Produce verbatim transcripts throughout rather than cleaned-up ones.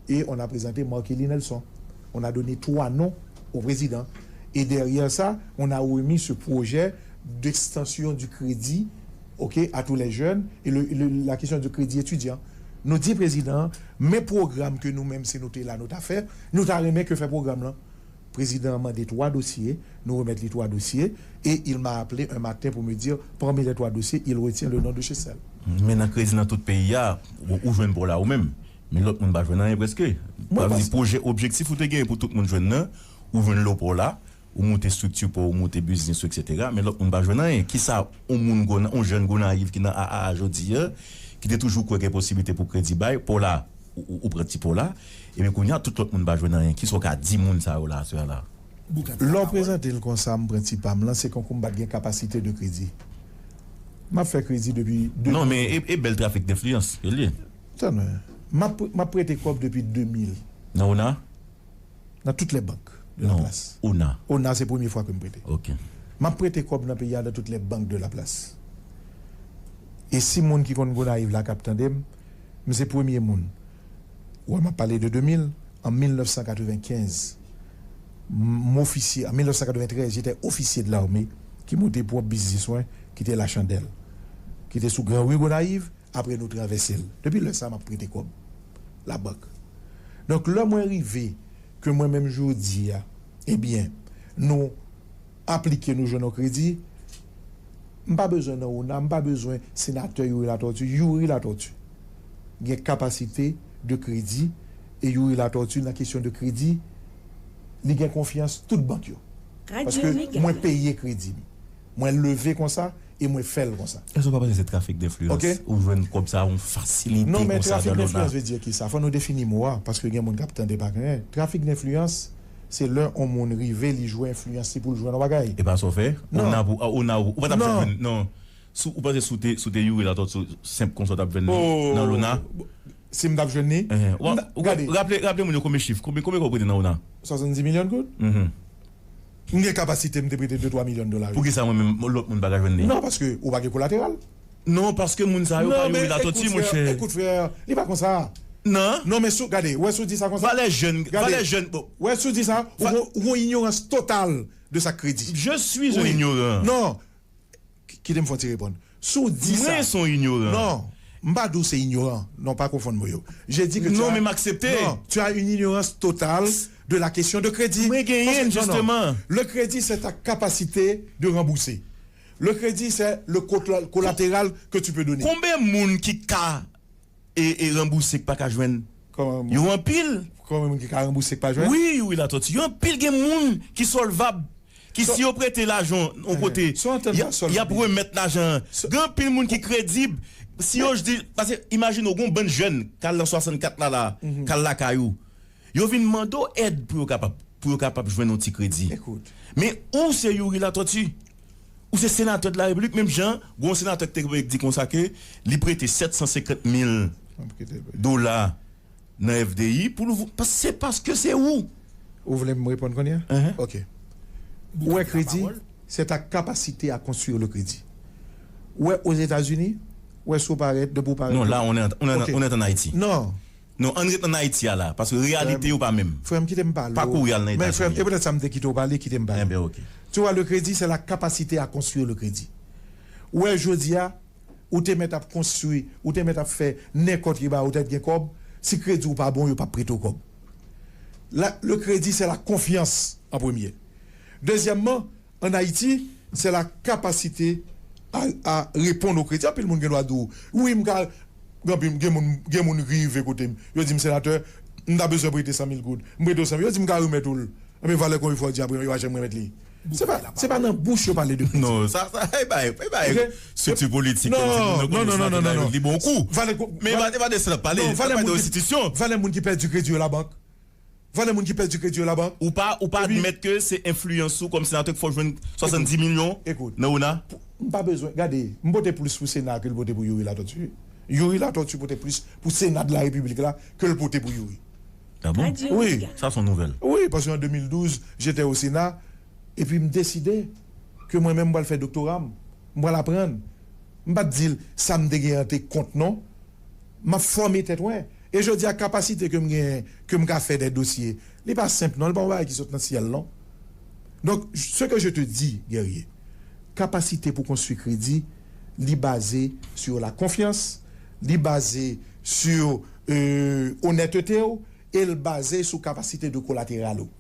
Et on a présenté Marc-Élie Nelson. On a donné trois noms au président. Et derrière ça, on a remis ce projet d'extension du crédit, ok, à tous les jeunes et le, le- la question du crédit étudiant. Nou di prezidan, men pwogram ke nou menm se nou te la nou ta fè, nou ta renmen ke fè pwogram lan. Prezidan an mande twa dosye, nou remèt li twa dosye, et il m'a appelé un matin pour me dire, parmi les trois dossiers, il retient le nom de Chesel. Men nan kredi nan tout peyi a, ou, ou jwenn pa w la ou menm. Men lòt moun pa jwenn anyen prèske. Sa vle di pwojè, objektif ou te genyen pou tout moun jwenn nan, ou jwenn lè w pa w la, ou monte estrikti pa w, ou monte biznis ou, etsetera. Men lòt moun pa jwenn anyen. Kisa yon moun, yon jèn Gonayiv ki nan A A A jodi a, ki te toujou kwè gen posiblite pou kredi bay, pa w la, ou, ou, ou pran ti pa w la, epi kounye a tout lòt moun pa jwenn anyen. Kisa w ka di moun sa yo la, aswè a la? Lè w prezante l konsa, m pran ti pa m lan, se kankou m pa t gen kapasite de kredi. M ap fè kredi depi de... Non, men e, e bèl trafik denfliyans ke l ye. Tann, m ap, m ap prete kòb depi de mil. Nan ona? Dans toutes les banques de la place. Non, ona. Ona, se premye fwa ke m prete. Ok. M ap prete kòb nan peyi a dans toutes les banques de la place. E si moun ki konn Gonayiv la k ap tande m, m se premye moun. Wè, m ap pale de de mil, an mil nèf san katrevenkenz, m ofisye, an mil nèf san katreventrèz, j'étais officier de l'armée, ki monte pwòp biznis mwen, ki te Lachandèl, ki te sou Gran Ri Gonayiv, apre nou travèse l. Depi lè sa a, m ap prete kòb labank. Donk, lè mwen rive, ke mwen menm jodi a, ebyen, nou aplike, nou jwenn yon kredi, m pa bezwen nan ona, m pa bezwen senatè Youri Latortue. Youri Latortue gen kapasite de kredi, e Youri Latortue, nan kesyon de kredi, li gen konfyans tout bank yo. Paske mwen peye kredi m. Mwen leve konsa e mwen fè l konsa. Èske w pa panse se trafik denfliyans? Ok. Ou jwenn kòb sa a yon fasilite konsa dan lona? Non, men trafik denfliyans vle di kisa? Fò nou defini mo a, paske gen moun k ap tande pa konnen. Trafik denfliyans, se lè yon moun rive, li jwe enfliyans li pou l jwenn yon bagay. E pa sa w fè? Non. Ona pou, ona ou, ou pa t ap jwenn, non. Si w panse si w te, si w te Youri Latortue, senp konsa w t ap jwenn li nan lona? Si m t ap jwenn li? Enhen. Raple, raple moun yo konbyen chif, konbyen, konbyen kòb w prete nan ona? Swasanndis milyon goud. Mhm. M gen kapasite m te prete de twa milyon dola yo. Poukisa mwen menm, lòt moun pa ka jwenn li? Non, paske ou pa gen kolateral. Non, paske moun sa yo pa Youri Latortue, monchè. Ekout, frè, li pa konsa. Non. Non, men si w, gade, wè si w di sa konsa. Valè jèn, valè jèn, bon. Wè si w di sa, ou gon, ou gon ignorans total de sa k kredi. Je suis un ignorant. Non. Ki-, kite m fè yon ti reponn. Si w di sa. Mwen se yon ignoran. Non, m pa di w se ignoran. Non, pa konfonn mo yo. Je dis que tu as... Non, men m aksepte. Non, tu as une ignorance totale de la question de crédit. Mwen genyen l, jisteman. Le crédit, c'est ta capacité de rembourser. Le crédit, c'est le col-, collatéral que tu peux donner. Konbyen moun ki ka e, e ranbouse k pa ka jwenn? Yo anpil. Konbyen moun ki ka ranbouse k pa jwenn? Wi, wi, Latortue. Yo anpil, gen moun ki solvab, ki si yo prete lajan yon kote, y ap remèt lajan an. Gen anpil moun ki kredib. Si yo di, paske imajine w, gon bann jèn k al nan swasannkat la, la, k al lakay ou. Yo vin mande w èd pou yo kapab, pou yo kapab jwenn yon ti kredi. Men ou se Youri Latortue. Ou se senatè de la Repiblik, menm jan, gon senatè ki te di konsa ke li prete sèt san senkant mil dola nan F D I pou louvri, pas-, se paske se ou. Ou vle m reponn kounye a? Enhen. Ok. Ou wè kredi, c'est ta capacité à construire le crédit. Ou wè Ozetazini, ou wè si w parèt, depi w parèt. Non, la, on est, on est, on est en Haïti. Non. Non, ann ret ann Ayiti a la, paske reyalite yo pa menm. Frè m, kite m pale w. Pa kouri al nan Etazini. Men frè m, e poutèt sa m te kite w pale, kite m pale. Enben, ok. Tu vois, le crédit, c'est la capacité à construire le crédit. Ou wè, jodi a, ou te mèt ap konstwi, ou te mèt ap fè nenpòt ki bagay, ou te gen kòb, si kredi w pa bon, yo p ap prete w kòb. La, le crédit, c'est la confiance en premier. Dezyèmman, en Haïti, c'est la capacité à, à répondre au crédit. Anpil moun gen dwa di w, wi, m ka, gen anpil, gen moun, gen moun ki rive kote m. Yo di m, senatè, m ta bezwen prete san mil goud. M prete w san mil, yo di m ka remèt ou l. Enben, valè konbyen fwa w di apre, yo pa janm remèt li. Se pa, se pa nan bouch yo pale de kredi. Non, sa, sa, e bay, e bay. Ok? Strikti politik, non, non, non, non, non, non. Li bon kou. Valè ko-, men e pa, e pa de sa n ap pale, n ap pale de restitisyon. Valè moun ki pèdi kredi yo labank. Valè moun ki pèdi kredi yo labank. Ou pa, ou pa admèt ke se enfliyans ou kòm senatè k fè w jwenn swasanndis milyon nan ona? M pa bezwen, gade, m pote plis pou Sena ke l pote pou Youri Latortue. Youri Latortue pote plis pou Sena de la Repiblik la ke l pote pou Youri. Ah bon? Wi. Sa se yon nouvèl. Wi, paske an de mil douz, j'étais au Sénat, epi m deside ke mwen menm m pral fè doktora m, m pral aprann. M pa t di l sa m te gen an te kont non. M ap fòme tèt mwen. E jodi a, kapasite ke m genyen, ke m ka fè dè dosye, li pa senp non, li pa yon bagay ki sot nan syèl non. Donk, ce que je te dis, Guerrier, kapasite pou konstwi kredi, li baze sur la confiance, li baze sur euh, onètete w, e l baze sou kapasite de kolateral ou.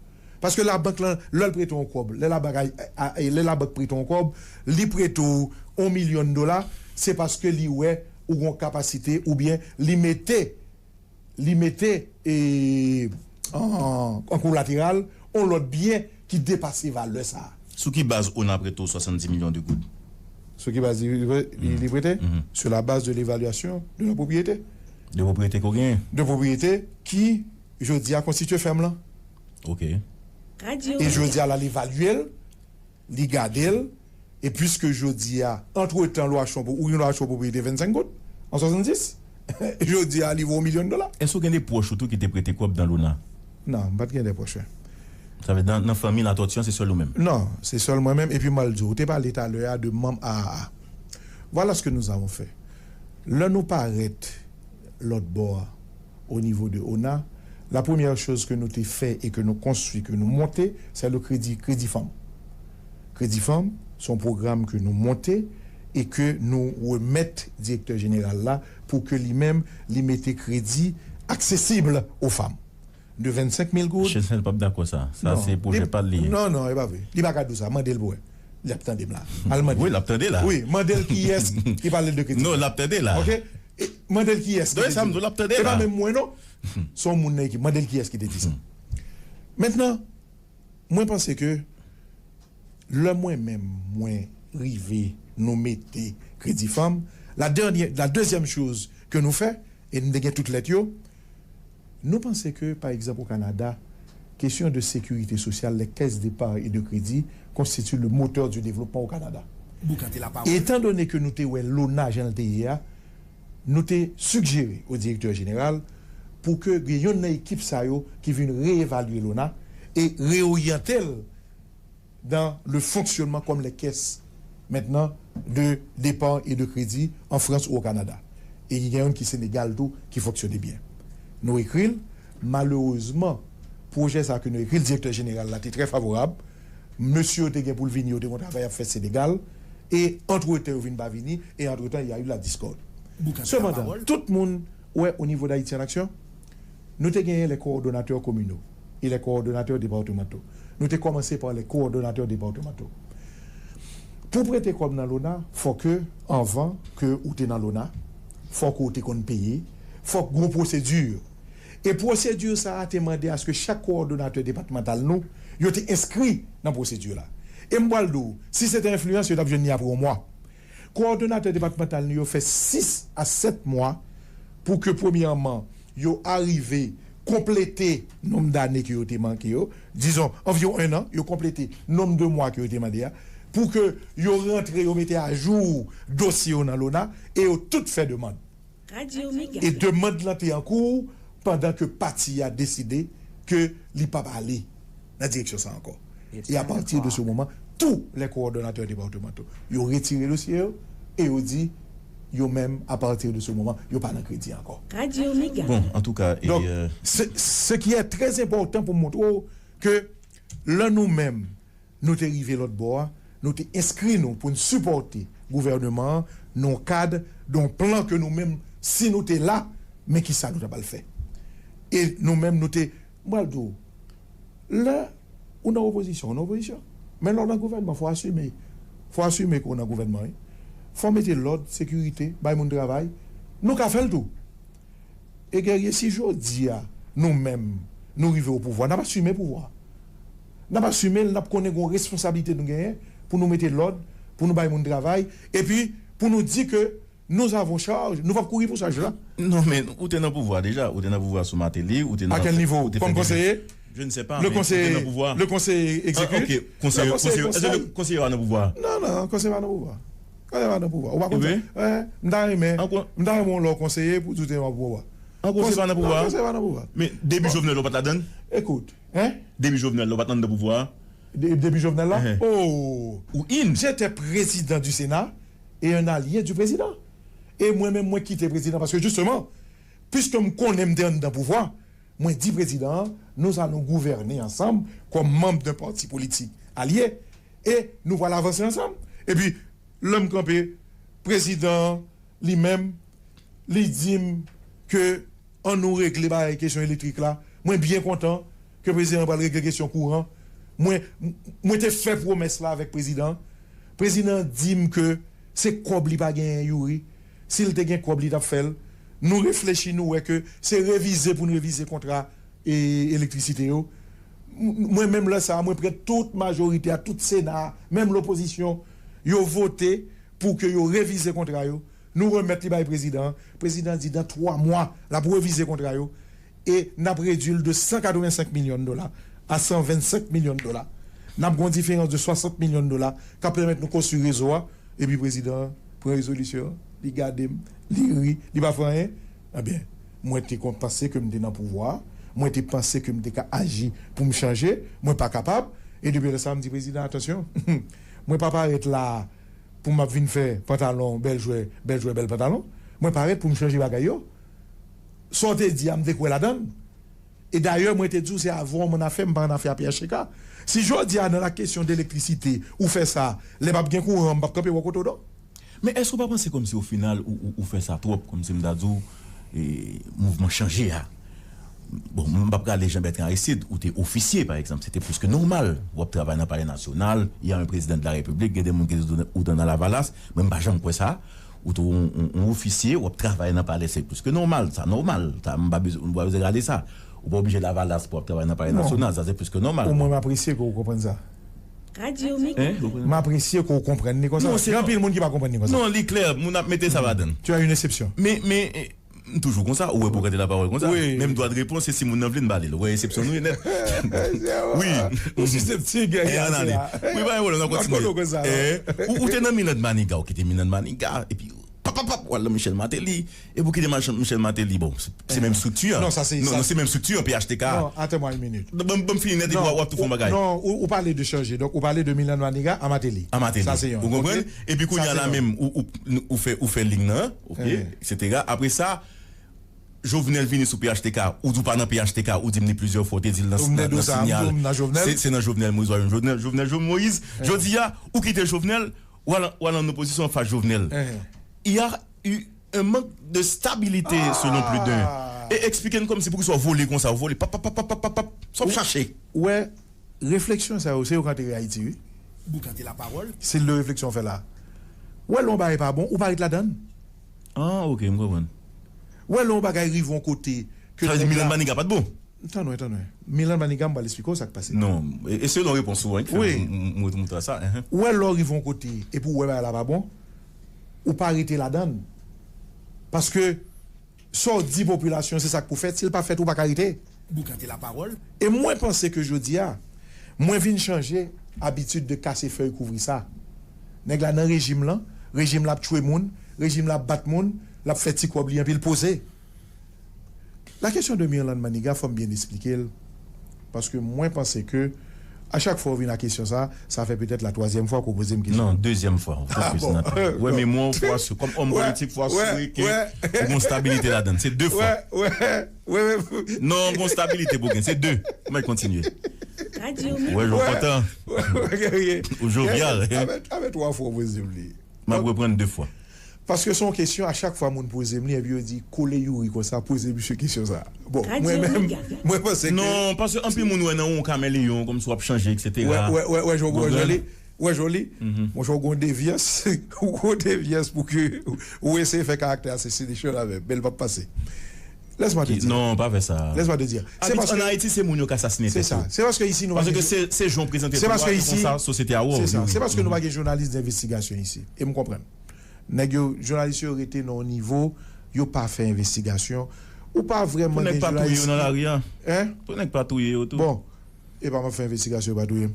Paske labank lan, lè l prete w yon kòb, lè labank, a, a, lè labank prete w yon kòb, li prete w yon milyon dola, se paske li wè ou gon kapasite oubyen li mete li mete e, an, an kolateral yon lòt byen ki depase valè sa a. Sou ki baz ona prete w swasanndis milyon de goud? Sou ki baz li, li, li prete? Sur la base de l'évaluation de la propriété. De pwopriyete ke w genyen? De pwopriyete ki, jodi a, konstitye fèm lan. Ok. E jodi a, l al evalye l, li gade l, e piske jodi a, antretan, lwa Trump, ou gen lwa Trump pwopriyete vennsenk goud, an swasanndis, jodi a, li vo yon milyon dola. Èske w gen de pwòch ou tou ki te prete kòb nan lona? Non, m pa t gen de pwòch. Sa vle di, nan, nan fanmi Latortue an, se sèl ou menm? Non, se sèl mwen menm, epi m al di w, ou te pale talè a de manm A A A. Voilà ce que nous avons fait. Lè nou parèt lòt bò a, au niveau de ona, la première chose que nou te fè e ke nou konstwi, ke nou monte, c'est le crédit, Crédit Fanm. Crédit Fanm, se yon pwogram ke nou monte e ke nou remèt direktè jeneral la pou ke li menm, li mete kredi aksesib aux femmes. De vennsenk mil goud. Chesnel p ap dakò sa. Sa se pwojè pa l li ye. Non, non, e pa vre. Li pa ka di w sa. Mande l pou wè. L ap tande m la. Al mande l. Wi, l ap tande la. Wi, mande l kiyès ki pale l de kredi. Non, l ap tande la. Ok? E, mande l kiyès ki te di sa. Donk, sa m di w, l ap tande la. E pa menm mwen, non. Se yon moun nan ekip. Mande l kiyès ki te di sa. Mentnan, mwen panse ke lè mwen menm, mwen rive, nou mete Kredi Fanm, la dènyè, la dezyèm choz ke nou fè, e n te gen tout lèt yo, nou panse ke, pa egzanp, o Kanada, kesyon de sekirite sosyal, les caisses d'épargne et de crédit constituent le moteur du développement au Canada. Etan done ke nou te wè lona jan l te ye a, nou te sigjere o direktè jeneral pou ke gen yonn nan ekip sa yo ki vin reevalye lona e reoryante l dans le fonctionnement comme les caisses maintenant de d'épargne et de crédit en France ou au Canada. E gen youn ki Senegal tou ki fonksyone byen. Nou ekri l, malerezman, pwojè sa ke nou ekri l, direktè jeneral la te trè favorab. Mesye yo te gen pou l vini, yo te gon travay ap fè Senegal. E antretan, yo vin pa vini, e antretan, il y a eu la discorde. Sepandan, tout moun wè o nivo d'Haïti en Action, nou te genyen les coordonnateurs communaux et les coordonnateurs départementaux. Nou te kòmanse pa les coordonnateurs départementaux. Pou prete kòb nan lona, fò ke, anvan ke ou te nan lona, fò ke ou te konn peye, fò ke gon pwosedi. E pwosedi sa a te mande aske chak kowòdonatè depatmantal nou, yo te enskri nan pwosedi la. E m pral di w, si se te enfliyans, yo t ap jwenn li apre yon mwa. Kowòdonatè depatmantal nou yo fè sis a sèt mwa pou ke, premyèman, yo arive konplete nonb dane ke yo te manke yo, dizon, anviwon en an, yo konplete nonb de mwa ke yo te mande a, pou ke yo rantre, yo mete ajou dosye yo nan lona, e yo tout fè demann. E demann lan te an kou pandan ke pati a deside ke li p ap ale nan direksyon sa ankò. E apati de se moman, tou lè kowòdonatè depatmantal yo retire dosye yo e yo di yo menm, apati de se moman, yo pa nan kredi ankò. Bon, antouka, e, Donk, euh, se, ce qui est très important pou montre w ke lè nou menm, nou te rive lòt bò a, nou te enskri nou pou n sipòte gouvèneman an nan yon kad, nan yon plan ke nou menm, si nou te la, men kisa nou t ap al fè. E nou menm, nou te, m pral di w, lè ou nan opozisyon, ou nan opozisyon. Men lè w nan gouvènman, fò w asime. Fò w asime ke w nan gouvènman, wi. Fò w mete lòd, sekirite, bay moun travay. Nou ka fè l tou. E Guerrier, si jodi a, nou menm, nou rive o pouvwa, n ap asime pouvwa. N ap asime l, n ap konnen gon responsablite nou genyen pou nou mete lòd, pou nou bay moun travay, epi pou nou di ke nous avons charge, nou p ap kouri pou chaj la. Non, men ou te nan pouvwa deja, ou te nan pouvwa sou Martelly, ou te nan... À quel niveau? Kòm konseye? Je ne sais pas, men ou te nan pouvwa. Le conseiller exécutif? Ah, ok, konseye, konseye, èske konseye a nan pouvwa? Non, non, konseye pa nan pouvwa. Konseye pa nan pouvwa. Ou pa konn sa? Eh, m ta renmen, m ta renmen w lè w konseye pou di w te nan pouvwa. An konseye pa nan pouvwa? Non, konseye pa nan pouvwa. Men depi Jovenel ou pa t ladann? Ekout, hein? Depi Jovenel ou pa t anndan pouvwa? De-, depi Jovenel la? Oh! Ou in? J'étais président du Sénat et un allié du président. E mwen menm, mwen kite prezidan, paske jisteman, Piske m konnen m te anndan pouvwa, mwen di prezidan an, nous allons gouverner ensemble comme membre d'un parti politique allié, e nou pral avanse ansanm. Epi, lè m kanpe, prezidan an, li menm, li di m ke an nou regle bagay kesyon elektrik la. Mwen byen kontan ke prezidan an pral regle kesyon kouran. Mwen, mwen te fè pwomès la avèk prezidan an. Prezidan an di m ke se kòb li pa genyen, Youri. Si l te gen kòb, li t ap fè l. Nou reflechi, nou wè ke se revize pou n revize kontra e elektrisite yo. M- Mwen, menm lè sa a, mwen prè tout majorite a, tout Sena a, menm lopozisyon, yo vote pou ke yo revize kontra yo. Nou remèt li bay prezidan an. Prezidan an di dan twa mwa, l ap revize kontra yo. E n ap redui l de san katrevensenk milyon dola a san vennsenk milyon dola. N ap gen yon diferans de swasant milyon dola k ap pèmèt nou konstwi rezo a. Epi prezidan an pran rezolisyon an, li gade m, li ri, li pa fè anyen. Ebyen, mwen te kon- panse ke m te nan pouvwa a, mwen te panse ke m te ka aji pou m chanje, mwen pa kapab. E depi lè sa a, m di prezidan, atansyon, mwen pa parèt la a pou m ap vin fè pantalon, bèl jwè, bèl jwè, bèl pantalon. Mwen parèt pou m chanje bagay yo. Sa w te di a, m te kwè ladan l. E dayè, mwen te di w, se avè w m annafè, m pa annafè a P H T K. Si jodi a, nan la kesyon de elektrisite, ou fè sa, lè p ap gen kouran, m p ap kanpe bò kote w non. Men èske w pa panse kòmsi o final ou, ou, ou fè sa twòp, kòmsi m ta di w, e, mouvman chanje a? Bon, m p ap rale Jean Bertrand Aristide, ou te ofisye, pa egzanp, se te plis ke nòmal. W ap travay nan Palè Nasyonal, y a un président de la République, gen de moun ki te ou t nan Lavalas, mwen m pa janm kwè sa. Ou tou yon, yon, yon ofisye, w ap travay nan palè, se plis ke nòmal, sa nòmal. Sa, m pa bezwen, m pa bezwen rale sa. Ou pa oblije Lavalas pou w ap travay nan Palè Nasyonal, sa se plis ke nòmal. Omwen m apresye ke w konprann sa. Radio Mik. Hein? M apresye ke w konprann li konsa. Gen anpil moun ki pa konprann li konsa. Non, li klè, moun ap mete sa ladan. Tu as une exception. Men, men, M toujou konsa, ou wè pou w kante lapawòl konsa. Men m dwa repons, se si moun nan vle m ba li l. Ou wè, eksepsyon nou ye nèt. Wi. Ou siseptib, gen ann ale. Wi, pa gen pwoblèm, n ap kontinye. Ou te nan Milan Maniga, ou kite Milan Maniga, epi pap, pap, pap, w al nan Michel Martelly. Epi w kite Michel Martelly, bon, se menm estrikti an. Non, se menm estrikti an, P H T K. Non, attends-moi une minute. Ban m fini nèt, epi w ap tou fè yon bagay. Non, ou pale de chanje. Donk, ou pale de Milan Maniga a Martelly. A Martelly. Sa se yon. Ou konprann? Epi kounye a la menm, ou fè, ou fè lig nan, ok, etsetera. Apre sa, Jovenel vini sou P H T K, ou di w pa nan P H T K, ou di m li plizyè fwa, ou te di l nan, nan, nan Sinyal. Se, se nan Jovenel Moïse w al jwenn Jovenel, Jovenel Moïse. Jodi a, ou kite Jovenel, w al, w al an opozisyon anfas Jovenel. Il y a eu un manque de stabilité selon plus d'un. E eksplike n kòmsi poukisa w vole konsa, w vole, pap, pap, pap, pap, pap, pap, sa w ap chache? Ou wè, refleksyon sa yo, se yo k antere Ayiti, wi. Boukante lapawòl. Stil de refleksyon w fè la. Ou wè lè yon bagay pa bon, ou pa ret ladan l. Ah, ok, m konprann. Ou wè lè yon bagay rive yon kote ke nèg la. Sa vle di Milan Maniga pa t bon? Tann wè, tann wè. Milan Maniga, m pral eksplike w sa k pase. Non, e, e selon repons ou an ki fè m, m, m, m, m montre sa. Enhen. Ou wè lè w rive yon kote, epi w wè bagay la pa bon, ou pa rete ladan l. Paske, sa w di popilasyon, se sa k pou fèt. Si l pa fèt, ou pa ka rete. Boukante lapawòl. E mwen panse ke jodi a, mwen vin chanje abitid de kase fèy kouvri sa. Nèg la nan rejim lan, rejim la ap tchwe moun, rejim la ap bat moun, l ap fè ti kòb li anpil poze. La kesyon de Mirlande Maniga, fò m byen eksplike l. Paske mwen panse ke A chak fwa w vin a kesyon sa, sa fè petèt la twazyèm fwa ke w poze m kesyon. Non, dezyèm fwa. Ou fokis nan tan. Ou wè, men mwen, fwa si, kòm òm politik, fwa si ke ou gon stabilite ladan l. Se de fwa. Non, gon stabilite pou gen. Se de. Mwen kontinye. Ou wè, jan w kontan. Ou jovyal. Avè twa fwa w poze m li. M ap reprann de fwa. Paske se yon kesyon, a chak fwa moun poze m li, epi yo di, kole Youri konsa, poze misye kesyon sa. Bon, mwen menm, mwen panse ke. Non, paske anpil moun wè nan ou yon kameleyon, kòmsi w ap chanje, etsetera. Wè, wè, wè, wè, jan w wè joli. Wè joli. Monchè, ou gon devyans, ou gon devyans pou ke ou eseye fè karaktè assassination avè m, men l p ap pase. Laisse-moi te dire. Non, pa fè sa. Laisse-moi te dire. Abitye ann Ayiti, se moun yo k asasinen tèt yo. Se sa. Se paske isi nou pa gen. Paske se, se jan w prezante pou yo a, e konsa sosyete a wè w. Se sa. Se paske nou pa gen jounalis denvestigasyon isi. E m konprann. Nèg yo, jounalis yo rete nan yon nivo, yo pa fè envestigasyon. Ou pa vrèman gen jounalis. Pou nèg pa touye yo nan lari a. Hein? Pou nèg pa touye yo tou. Bon. Epa m ap fè envestigasyon, yo pa touye m.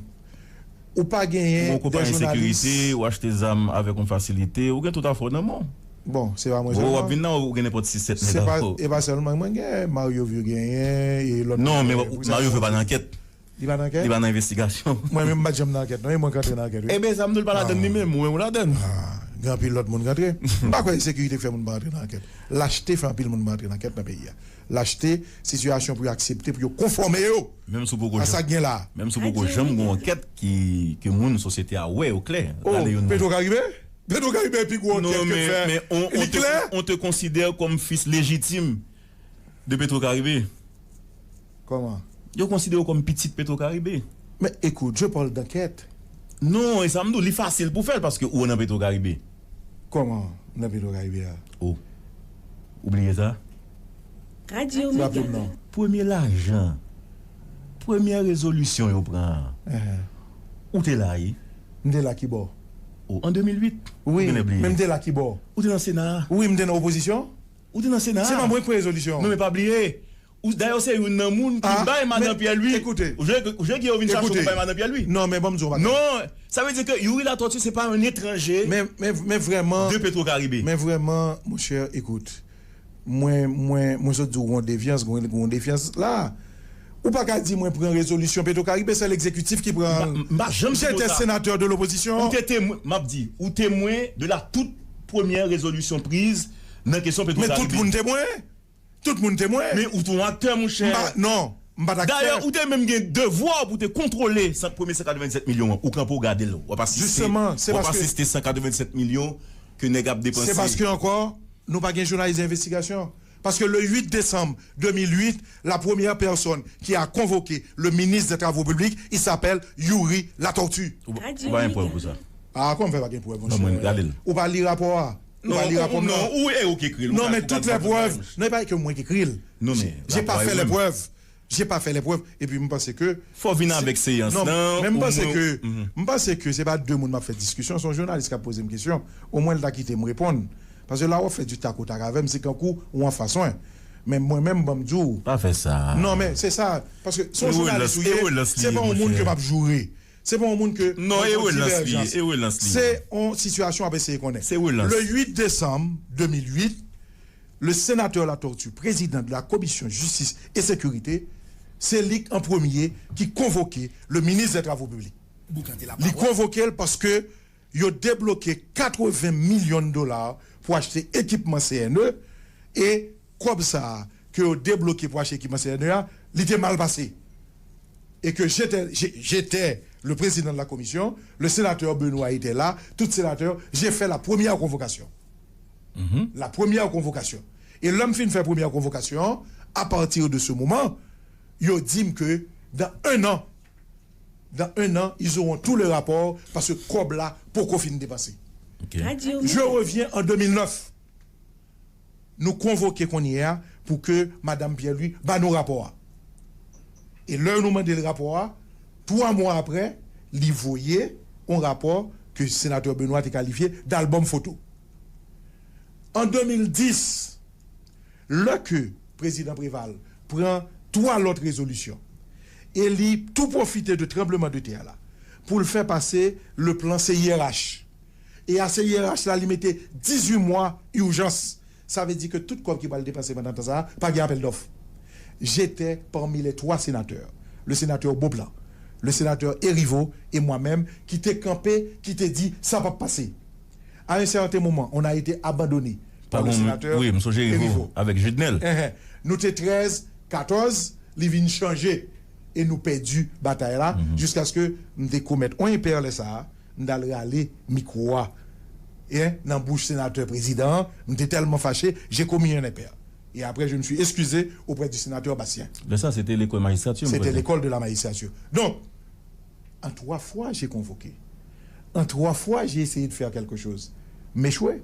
Ou pa genyen de jounalis. Ou yon konpayi sekirite, ou achte zam avèk yon fasilite, ou gen tout afè w nan men w. Bon, se pa mwen sèlman. W ap vin nan, ou gen nenpòt sis sèt nèg avè w. Se pa, e pa sèlman mwen genyen, Mario Vyo genyen, e lòt nèg genyen. Non, men Mario Vyo pa nan ankèt. Li pa nan ankèt? Li pa nan envestigasyon. Mwen menm, m pa t janm nan ankèt, non, e mwen k antre nan ankèt, wi. Ebyen, sa m di w, l pa ladan l li menm, ou menm ou ladan l. Ah. Gen anpil lòt moun k antre. M pa kwè se sekirite k fè moun pa antre nan ankèt. Lachte fè anpil moun pa antre nan ankèt nan peyi a. Lachte, sitiyasyon pou yo aksepte, pou yo konfòme yo Menm si w poko a janm, sa k gen la a. Menm si w poko janm gen yon ankèt ki, ke moun, sosyete a wè o klè. Oh, Petro Caribe? Petro Caribe pi gwo ankèt ke fè. Li klè? On te considère comme fils légitime de Petro Caribe. Kòman? Yo konsidere w kòm pitit Petro Caribe. Men ekout, je parle d'enquête. Non, e sa m di w, li fasil pou fè l paske ou nan Petro Caribe. Kòman nan Petro Caribe a? Oh. Ou bliye sa? Radyo Mega. Premye lajan, premyè rezolisyon yo pran an, ou te la wi. M te la ki bò? Oh, an de mil uit. Wi, men m te la ki bò? Ou te nan Sena a? Wi, m te nan opozisyon. Ou te nan Sena a? Se pa mwen k pran rezolisyon. Non, men pa bliye. Ou, dayè, ou se youn nan moun ki bay madan Pierre Louis. Ou jwe, ou jwe ki yo vin chache ou bay madan Pierre Louis. Non, men ban m di w yon bagay. Non, sa vle di ke Youri Latortue se pa yon etranje de Petro Caribe. Men vrèman, monchè, ekout. Mwen, mwen, mwen sot di w gon defyans, gon, gon defyans la. Ou pa ka di mwen pran rezolisyon Petro Caribe, se legzekitif ki pran. M pa janm di w sa. J'étais sénateur de l'opposition. Ou te temwen, m ap di, ou temwen de la toute première résolution prise nan kesyon Petro Caribe. Men tout moun temwen. Tout moun temwen. Men ou t on aktè, monchè. M pa, non, m pa t aktè. Dayè, ou te menm gen devwa pou te kontwole san, premye san katrevennsèt milyon an. Ou kanpe, w gade l. W ap asiste, w ap asiste san katrevennsèt milyon ke nèg ap depanse. Se paske ankò, nou pa gen jounalis envestigasyon. Parce que le huit décembre deux mille huit, la première personne qui a convoqué le ministre des Travaux publics, il s'appelle Youri Latortue. Ou pa gen prèv pou sa? Ah, kòman fè pa gen prèv, monchè? Ou pa li rapò a? Ou pa li rapò m nan? Non, ou, e ou ki ekri l. Non, men tout lè prèv, non, e pa ke mwen ki ekri l. Non, men j'ai pas fait les preuves. J'ai pas fait les preuves. Epi m panse ke fò vin avèk seyans lan. Men m panse ke, m panse ke se pa de moun m ap fè diskisyon, se yon jounalis k ap poze m kesyon. Omwen l ta kite m reponn. Paske la w ap fè du tac au tac avè m, se kankou ou anfas mwen. Men mwen menm, ban m di w. Pa fè sa. Non, men se sa. Paske se yon jounalis ou ye, se pa yon moun ke m ap joure. Se pa yon moun ke... Non, e relans li ye, e relans li ye. Se yon sitiyasyon w ap eseye konnen. Se relans. Le huit décembre deux mille huit, le sénateur Latortue, président de la commission justice et sécurité, se li an premye ki konvoke le ministre des Travaux publics. Li konvoke l paske yo debloke katreven milyon dola pou achte ekipman C N E, e kòb sa a ke yo debloke pou achte ekipman C N E a, li te mal pase. Et que j'étais, j'ai- j'étais le président de la commission, le sénateur Benoît était là, tout sénateur, j'ai fait la première convocation. La première convocation. E lè m fin fè premyè konvokasyon an, à partir de ce moment, yo di m ke dans un an, dans un an, ils auront tous les rapports paske kòb la poko fin depanse. Je reviens en deux mille neuf. Nou konvoke kounye a pou ke madanm Pierre Louis ba nou rapò a. E lè nou mande l rapò a, twa mwa apre, li voye yon rapò ke senatè Benoît te kalifye d albòm foto. An de mil dis, lè ke prezidan Préval pran twa lòt rezolisyon e li tou pwofite de tranbleman de tè la pou l fè pase le plan C I R H. E a C I R H la, li mete dizuit mwa ijans. Sa vle di ke tout kòb ki pral depanse pandan tan sa a, pa gen apèl dòf. J'étais parmi les trois sénateurs, le sénateur Beauplan, le sénateur Hériveaux et moi-même, ki te kanpe, ki te di sa p ap pase. À un certain moment, on a été abandonné par le sénateur Hériveaux. Wi, m sonje Hériveaux avèk Judenel. Enhen. Nou te trèz, katòz, li vin chanje e nou pèdi batay la, jiskaske m te komèt yon enpè lè sa a, m t al rale mikwo a, en, nan bouch senatè prezidan an, m te tèlman fache, j'ai commis un impair. Et après, je me suis excusé auprès du sénateur Bastien. Lè sa, se te lekòl majistrati, m kwè. C'était l'école de la magistrature. Donc, en trois fois, j'ai convoqué. En trois fois, j'ai essayé de faire quelque chose. M echwe.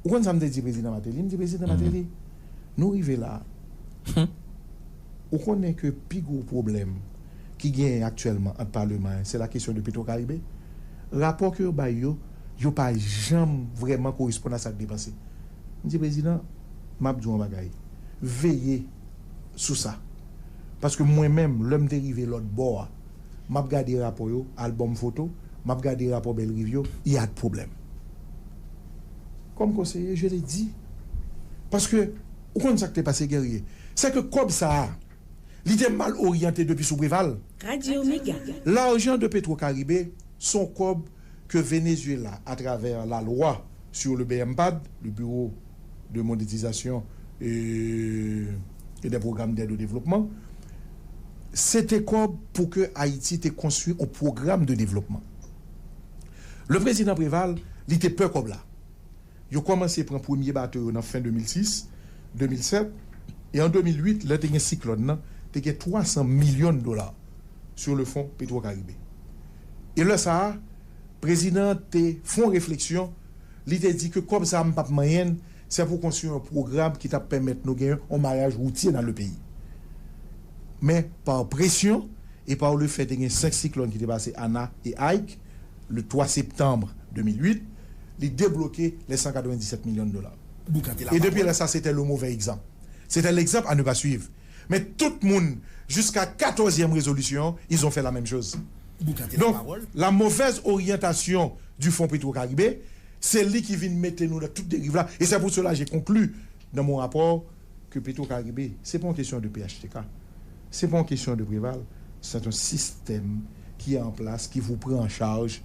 Ou konn sa m te di prezidan Martelly? M di, prezidan Martelly, nou rive la a. Ou konnen ke pi gwo pwoblèm ki genyen aktyèlman ant paleman an, se la kesyon de Petro Caribe. Rapò ke yo bay yo, yo pa janm vrèman koresponn a sa k depanse. M di, prezidan, m ap di w yon bagay. Veye sou sa. Paske mwen menm, lè m te rive lòt bò a, m ap gade rapò yo, albòm foto, m ap gade rapò Bellerive yo, il y a de problèmes. Comme conseiller, je l'ai dit. Paske, ou konn sa k te pase, Guerrier? Se ke kòb sa a, li te mal oryante depi sou Préval. Radyo Mega. L'argent de Petro Caribe, se yon kòb que Venezuela, à travers la loi sur le B M PAD, le Bureau de monétisation et, et des programmes d'aide au développement, se te kòb pou ke Ayiti te konstwi yon pwogram de devlopman. Le prezidan Preval, li te pè kòb la. Yo kòmanse pran premye bato yo nan fen de mil sis, de mil sèt, e an de mil uit, lè te gen siklòn nan, te gen twa san milyon dola sur le fon Petro Caribe. E lè sa a, prezidan an te fè yon refleksyon, li te di ke kòb sa a m p ap manyen l, se pou konstwi yon pwogram ki t ap pèmèt nou gen yon mayaj woutye nan le peyi. Men, pa presyon e pa le fèt te gen senk siklòn ki te pase, Ana e Ike, le twa septanm de mil uit, li debloke les san katrevenndisèt milyon dola. E depi lè sa, se te le move egzanp. Se te legzanp a ne pa swiv. Men tout moun, jiska katòzyèm rezolisyon, ils ont fait la même chose. Donc, la mauvaise orientation du Fonds Petro-Caribe, se li ki vin mete nou nan tout deriv la. E se pou sela j'ai conclu dans mon rapport que Petro-Caribe, se pa yon kesyon de P H T K. Se pa yon kesyon de Preval. Se yon sistèm ki an plas, ki pou pran an chaj